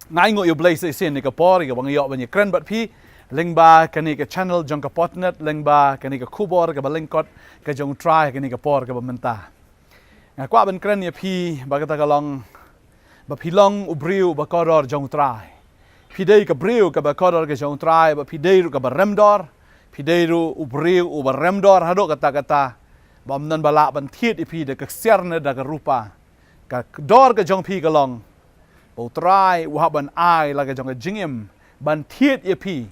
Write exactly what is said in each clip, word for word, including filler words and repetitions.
Nga ainguh ïa U Blei sa shisien ïa ka por ïa kaba nga ïoh ban ïakren bad phi lyngba kane ka channel jong ka Potnet, lyngba kane ka khubor kaba lyngkot ka jong U Trai ha kane ka por kaba mynta. Nga kwah ban kren ïa phi ba kata ka long ba phi long u briew ba kordor jong U Trai. Phi dei ka briew kaba kordor ka jong U Trai, ba phi dei ruh kaba remdor. Phi dei ruh u briew uba remdor haduh katta katta, ba ym don ba lah ban thied ïa phi da ka ksiar ne da ka rupa. Ka dor ka jong phi ka long ba U Trai u hap ban ai la ka jong ka jingim ban thied ïa phi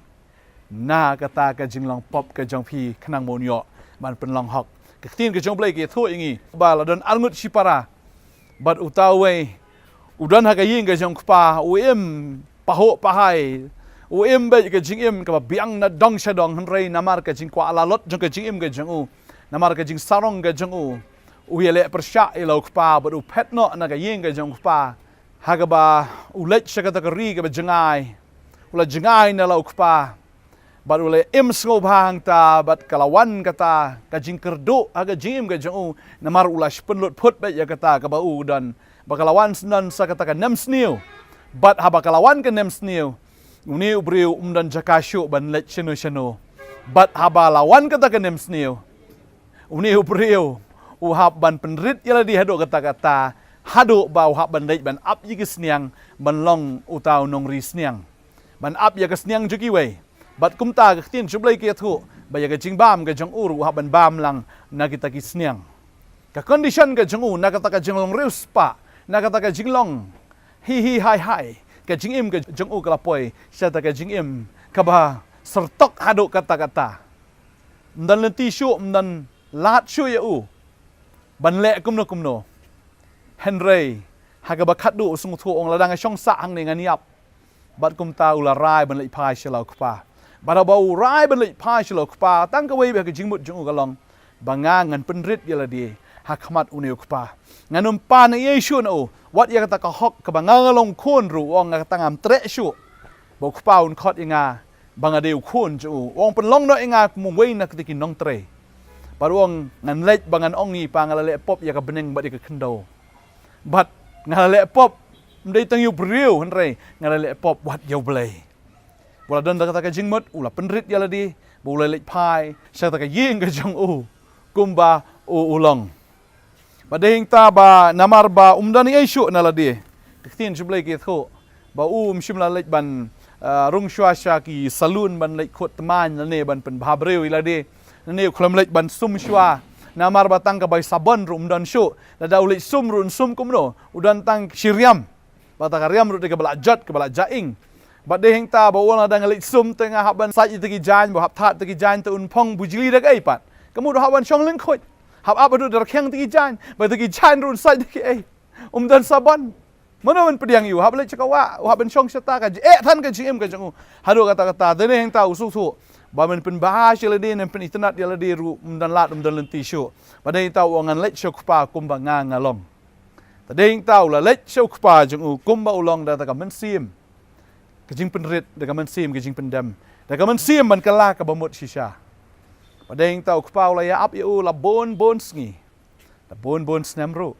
na kata ka jinglong pop ka jong phi, khnang ba un ïoh ban pynlong hok. Ka ktien ka jong U Blei ka ïathuh ïa ngi ba la don arngut shipara, bad uta uwei u don ha ka ïing ka jong u kpa, u im pahuh pahai, u im beit ka jingim kaba biang na dong sha dong, hynrei namar ka jingkwah lalot jong ka jingim ka jong u, namar ka jingsarong ka jong u, u ïaleh pyrshah ïa la u kpa bad u phet noh na ka ïing ka jong u kpa. Ha kaba u leit sha kata ka ri kaba jngai, u la jngai na la u kpa bad u la im sngewbha hangta, bad ka la wan kata ka jingkyrduh ha ka jingim ka jong u, namar u la pynlut phut beit ïa kata kaba u don. Ba ka la wan sdang sa kata ka nemsniew, bad haba ka la wan ka nemsniew, une u briew um don jaka shuh ban leit shano shano. Bad haba la wan kata ka nemsniew, une u briew u hap ban pynrit ïa lade haduh katta katta, haduh ba u hap ban leit ban ap ïa ki sniang ban long uta u nongri sniang, ban ap ïa ka sniang jong kiwei. Bad kumta ka ktien jong U Blei ka ïathuh ba ïa ka jingbam ka jong u ruh u hap ban bam lang na kita ki sniang. Ka condition ka jong u na kata ka jinglong riewspah, na kata ka jinglong hi hi hai hai, ka jingim ka jong u ka la poi sha kata ka jingim kaba syrtok haduh katta katta. Ym don lynti shuh, ym don lad shuh ïa u ban leh kumno kumno. Hynrei ha kaba khatduh u sngewthuh, u ong, lada nga shong sah hangne ngan ïap. Bad kumta u la rai ban leit phai sha la u kpa. Bad haba u rai ban leit phai sha la u kpa, tang kawei beit ha ka jingmut jong u ka long ba nga ngan pynrit ïa lade ha khmat une u kpa. Ngan ym pan ei ei shuh na u, wat ïa kata ka hok kaba nga nga long khun ruh, u ong, nga kata ngam treh shuh ba u kpa un khot ïa nga ba nga dei u khun jong u. U ong, pynlong noh ïa nga kum uwei na kita ki nongtrei. Bad u ong, ngan leit ba ngan ong ïa i pa nga la leh pop ïa ka bneng bad ïa ka khyndew. Bad nga la leh pop, ym dei tang ïa u briew hynrei nga la leh pop wat ïa U Blei. Ba u la don da kata ka jingmut, u la pynrit ïa lade ba u la leit phai sha kata ka ïing ka jong u kumba u, u long. Bad dei hangta ba namar ba um don ei ei shuh na lade, ka ktien jong U Blei ka ïathuh ba u um shym la leit ban, ah, rung shuwa sha ki salon ban leit khot tmaiñ lane ban pynbha briew ïa lade. Lane u khlem leit ban sum shuwa, namar ba tang ka bai sabon ruh um don shuh. Lada u leit sum ruh un sum kumno, u don tang shi riam. Bad kata ka riam ruh dei kaba la jot, kaba la jaing. Bad dei hangta ba u ong, lada nga leit sum te nga hap ban sait ïa kita ki jaiñ, ba hap thad kita ki jaiñ, te un phong bujli da kaei pat? Ka mut u hap ban shong lyngkhuit, hap ap haduh da rkhiang kita ki jaiñ. Bad kita ki jaiñ ruh un sait da kaei? Um don sabon. Mano ban pdiang ïa u? Hap leit sha ka wah, u hap ban shong shata, ka jingeh than ka jingim ka jong u. Haduh katta katta, te dei hangta u sngewthuh ba men pynbha sha lade ne pynitynnad ïa lade ruh um don lad, um don lynti shuh. Bad dei hangta u ong, ngan leit sha u kpa kumba nga nga long. Te dei hangta u la leit sha u kpa jong u kumba u long, da kata ka mynsiem ka jingpynrit, da ka mynsiem ka jingpyndem, da ka mynsiem ban kylla kaba mut shisha. Bad dei hangta u kpa u la ïa ap ïa u la bun bun sngi, la bun bun snem ruh.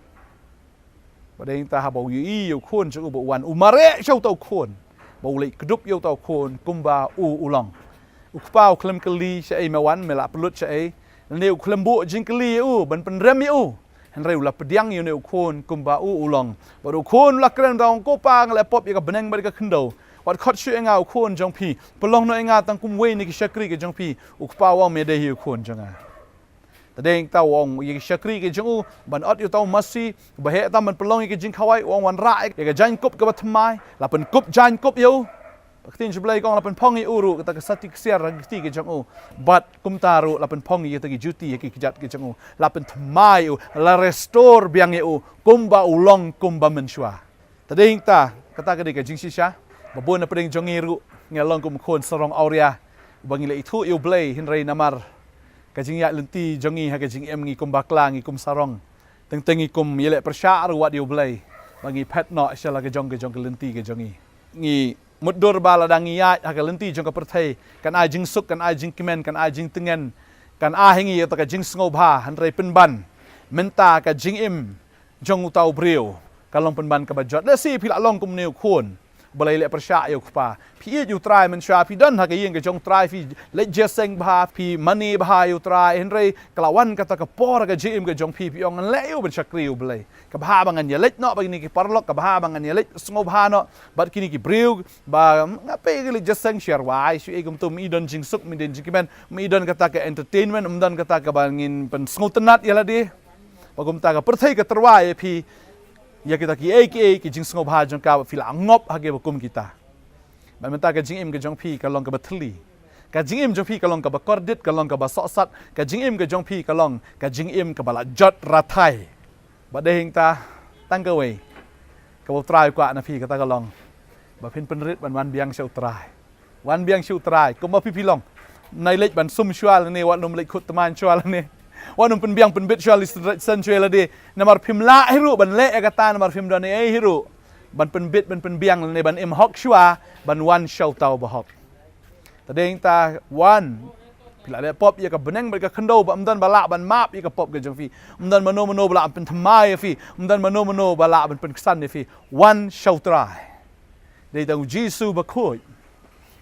Bad dei hangta haba u ïohi ïa u khun jong u ba u wan, u mareh sha uta u khun, ba u leit kdup ïa uta u khun kumba u u long. U kpa u khlem kylli shaei, me wan me la pynlut shaei, lane u khlem buh jingkylli ïa u ban pynrem ïa u. Hynrei u la pdiang ïa une u khun kumba u u long. Bad u khun u la kren, u ong, ko pa, nga leh pop ïa ka bneng bad ïa ka khyndew. Wat khot shuh ïa nga u khun jong phi. Pynlong noh ïa nga tang kum uwei na ki shakri ki jong phi. U kpa u ong, me dei hi u khun jong nga. Te dei hangta u ong ïa ki shakri ki jong u ban ot ïa uta u masi ba heh tam ban pynlong ïa ki jingkhawai, u ong, wanrah ïa ka jaiñkup kaba thymmai. La pynkup jaiñkup ïa u. Ka ktien jong U Blei ka ong la pynphong ïa u ruh kata ka sati ksiar ha ka kti ka jong u. Bad kumta ruh la pynphong ïa kita ki juti ha ki kjat ka jong u. La pynthymmai ïa u, la restore biang ïa u kumba u long kumba mynshuwa. Te dei hangta, kata ka dei ka jingshisha ba bun na pdeng jong ngi ruh ngi long kum u khun sarong awria, ba ngi la ithuh ïa U Blei, hynrei namar ka jingïaid lynti jong ngi ha ka jingim, ngi kum bakla, ngi kum sarong. Teng teng ngi kum ïaleh pyrshah ruh wat ïa U Blei, ba ngi phet noh sha la ka jong ka jong ka lynti ka jong ngi. Ngi mutdur ba lada ngi ïaid ha ka lynti jong ka pyrthei, kan ai jingsuk, kan ai jingkmen, kan ai jingtngen, kan ai ha ngi ïa kata ka jingsngewbha, hynrei pynban mynta ka jingim jong uta u briew ka long pynban kaba jot. Lehse phi la long kum une u khun Balei leh pyrshah ïa u kpa? Phi ïeit ïa u Trai mynshuwa, phi don ha ka ïing ka jong u Trai, phi leit jingïaseng bha, phi mane bha ïa u Trai, hynrei ka la wan kata ka por ha ka jingim ka jong phi, phi ong ngan leh ïa u ban shakri ïa u Blei. Ka bha ba ngan ïaleit noh bad kine ki paralok, ka bha ba ngan ïaleit sngewbha noh bad kine ki briew, ba nga pei ki leit jingïaseng shuwa, shuh ei kumto, ym i don jingsuk, ym i don jingkmen, ym i don kata ka entertainment, ym don kata kaba ngin pynsngewtynnat ïa lade. Ba kumta ka pyrthei ka tyrwa ïa phi ïa kita kiei kiei ki jingsngewbha jong ka, ba phi la ngop ha kiba kum kita. Bad mynta ka jingim ka jong phi ka long kaba thylli. Ka jingim jong phi ka long kaba kordit, ka long kaba sohsat. Ka jingim ka jong phi ka long ka jingim kaba la jot rathai. Bad dei hangta tang kawei kaba u Trai u kwah na phi, kata ka long ba phin pynrit ban wan biang sha u Trai. Wan biang sha u Trai kumba phi phi long. Nai leit ban sum shuwa lane, wat nym leit khut tymmen shuwa lane, wat nym pynbiang pynbit shuwa lane, shen shuwa lade. Namar phim lah hi ruh ban leh ïa kata, namar phim don ei ei hi ruh ban pynbit, ban pynbiang lane ban im hok shuwa ban wan sha uta uba hok. Te dei hangta wan, phi la leh pop ïa ka bneng bad ka khyndew, ba ym don ba lah ban map ïa ka pop ka jong phi. Ym don mano mano ba lah ban pynthymmai ïa phi, ym don mano mano ba lah ban pynksan ïa phi. Wan sha u Trai. Dei tang u Jisu bakhuid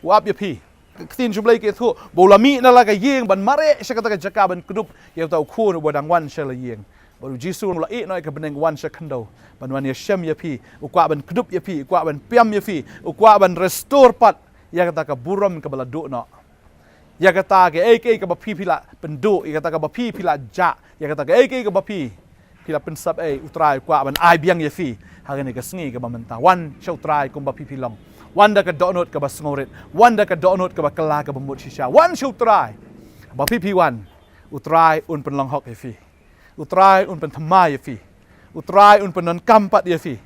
u ap ïa phi. Ka ktien jong u Blei ka ïathuh ba u la mih na la ka ïing ban mareh sha kata ka jaka ban kdup ïa uta u khun uba dang wan sha la ïing. Bad u Jisu u la ïeh noh ïa ka bneng, wan sha khyndew ban wan ïashem ïa phi. U kwah ban kdup ïa phi, u kwah ban pynïap ïa phi, u kwah ban restore pat ïa kata ka burom kaba la duh noh. Ïa kata kaei kaei kaba phi phi la pynduh, ïa kata kaba phi phi la jah, ïa kata kaei kaei kaba phi phi la pynsep, ei, u Trai u kwah ban ai biang ïa phi ha kane ka sngi kaba mynta. Wan sha u Trai kumba phi phi long. Wan da ka dohnud kaba sngewrit, wan da ka dohnud kaba kylla kaba mut shisha. Wan sha u Trai. Ba phi phi wan, u Trai un pynlong hok ïa phi. U Trai un pynthymmai ïa phi. U Trai un pyndonkam pat ïa phi.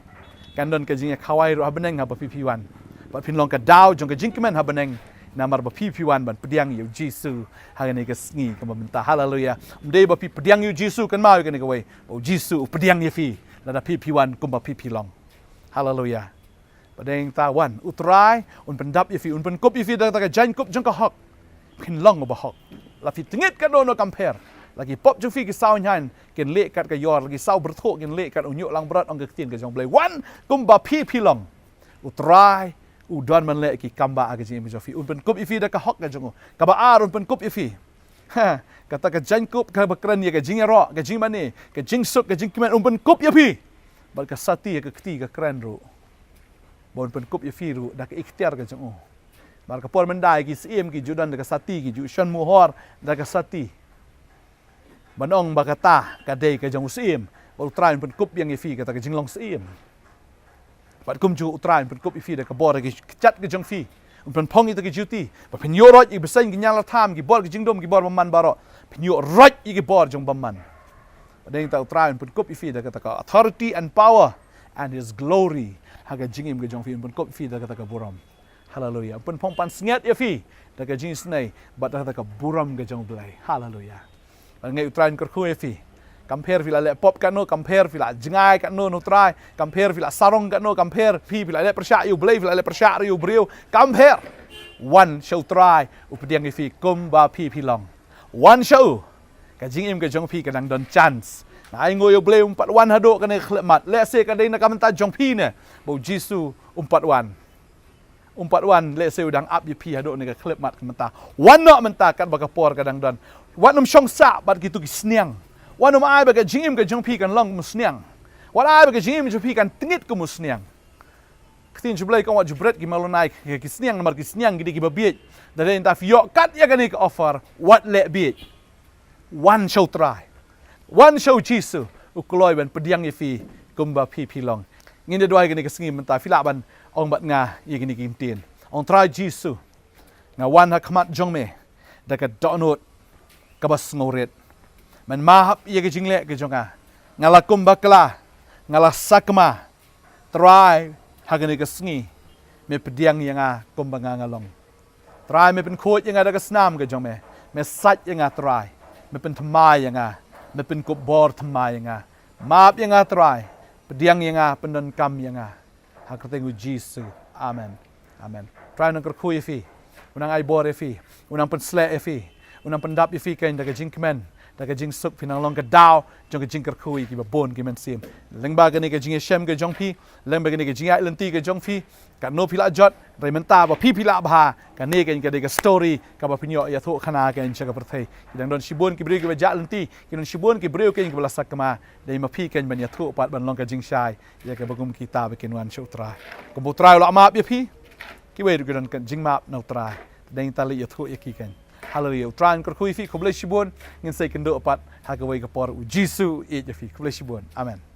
Kan don ka jingïakhawai ruh ha bneng haba phi phi wan. Bad phin long ka daw jong ka jingkmen ha bneng, namar ba phi phi wan ban pdiang ïa u Jisu ha kane ka sngi kaba mynta. Haleluya. Ym dei ba phi pdiang ïa u Jisu, kynmaw ïa kane kawei, ba u Jisu u pdiang ïa phi lada phi phi wan kumba phi phi long. Haleluya. Bad dei hangta wan, u Trai un pyndap ïa phi, un pynkup ïa phi da kata ka jaiñkup jong ka hok. Phin long uba hok. La phi tngit katno katno, kam pher. La ki pop jong phi ki saw hynñiew kin lieh kat ka ïor, la ki saw byrthuh kin lieh kat u ñiuh langbrot, ong ka ktien ka jong u Blei. Wan kumba phi phi long. U Trai u don ban leh ki kam ba ha ka jingim ka jong phi. Un pynkup ïa phi da ka hok ka jong u. Kaba ar, un pynkup ïa phi, ha, kata ka jaiñkup kaba kren ïa ka jingïaroh, ka jingmane, ka jingsuk, ka jingkmen, un pynkup ïa phi. Bad ka sati ha ka kti ka kren ruh ba un pynkup ïa phi ruh da ka iktiar ka jong u. Namar ka por mynta ki syiem ki ju don da ka sati, ki ju shon mohor da ka sati ban ong ba kata ka dei ka jong u syiem. Bad u Trai un pynkup biang ïa phi kata ka jinglong syiem. Bad kumjuh u Trai un pynkup ïa phi da ka bor ha ki kjat ka jong phi. Un pynphong ïa kita ki juti ba phin ïoh roit ïa ki bseiñ, ki ñianglatkham, ki bor ki jingdum, ki bor bymman baroh. Phin ïoh roit ïa ki bor jong bymman. Bad dei hangta u Trai un pynkup ïa phi da kata ka authority and power and his glory. Ha ka jingim ka jong phi un pynkup ïa phi da kata ka burom. Haleluya. Un pynphong pansngiat ïa phi da ka jingisynei bad da kata ka burom ka jong u Blei. Haleluya. Bad nga ai, u Trai un kyrkhu ïa phi. Kam pher phi la leh pop katno, kam pher phi la jngai katno na u Trai, kam pher phi la sarong katno, kam pher phi phi la leh pyrshah ïa u Blei, phi la leh pyrshah ïa u briew, kam pher. Wan sha u Trai, u pdiang ïa phi kumba phi phi long. Wan sha u. Ka jingim ka jong phi ka dang don chance. Nga ai nguh ïa u Blei um pat wan haduh kane ka khyllipmat. Lehse ka dei na ka bynta jong phi ne ba u Jisu um pat wan. Um pat wan, lehse u dang ap ïa phi haduh kane ka khyllipmat ka mynta. Wan noh mynta katba ka por ka dang don. Wat nym shong sah bad kito ki sniang. Wat nym ai ba ka jingim ka jong phi kan long kum u sniang. Wat ai ba ka jingim jong phi kan tngit kum u sniang. Ka ktien jong u Blei ka ong wat ju bret ki Maulana ïa ki sniang, namar ki sniang ki dei kiba bieit. Te dei hangta phi ïoh kat ïa kane ka offer, wat leh bieit. Wan sha u Trai. Wan sha u Jisu. U kloi ban pdiang ïa phi kumba phi phi long. Ngin ïa duwai kane ka sngi mynta, phi lah ban ong bad nga ïa kine ki ktien. Ong, Trai Jisu, nga wan ha khmat jong me da ka dohnud kaba sngewrit. Men map ïa ka jingleh ka jong nga. Nga la kum bakla, nga la sakma. Trai, ha kane ka sngi me pdiang ïa nga kumba nga nga long. Trai, me pynkhuid ïa nga da ka snam ka jong me. Me sait ïa nga, Trai. Me pynthymmai ïa nga. Me pynkup bor thymmai ïa nga. Map ïa nga, Trai. Pdiang ïa nga, pyndonkam ïa nga. Ha ka kyrteng u Jisu. Amen. Amen. Trai u nang kyrkhu ïa phi. U nang ai bor ïa phi. U nang pynshlur ïa phi. U nang pyndap ïa phi keiñ da ka jingkmen, Da ka jingsuk phi nang long ka daw jong ka jingkyrkhu ïa kiba bun ki mynsiem. Lyngba kane ka jingïashem ka jong phi, lyngba kane ka jingïaid lynti ka jong phi, katno phi la jot, hynrei mynta ba phi phi la bha, kane keiñ ka dei ka story kaba phin ïoh ïathuh khana keiñ sha ka pyrthei. Ki dang don shibun ki briew kiba jah lynti, ki don shibun ki briew keiñ kiba la sakma, dei ma phi keiñ ban ïathuh pat ban long ka jingshai ïa kaba kum kita ba kin wan sha U Trai. Kumba U Trai u la map ïa phi, kiwei ruh ki don ka jingmap na U Trai. Dang ta leit ïathuh ïa ki keiñ. Haleluya. U Trai un kyrkhu ïa phi, khublei shibun. Ngin sa ïakynduh pat ha kawei ka por, U Jisu u ïeit ïa phi. Khublei shibun. Amen.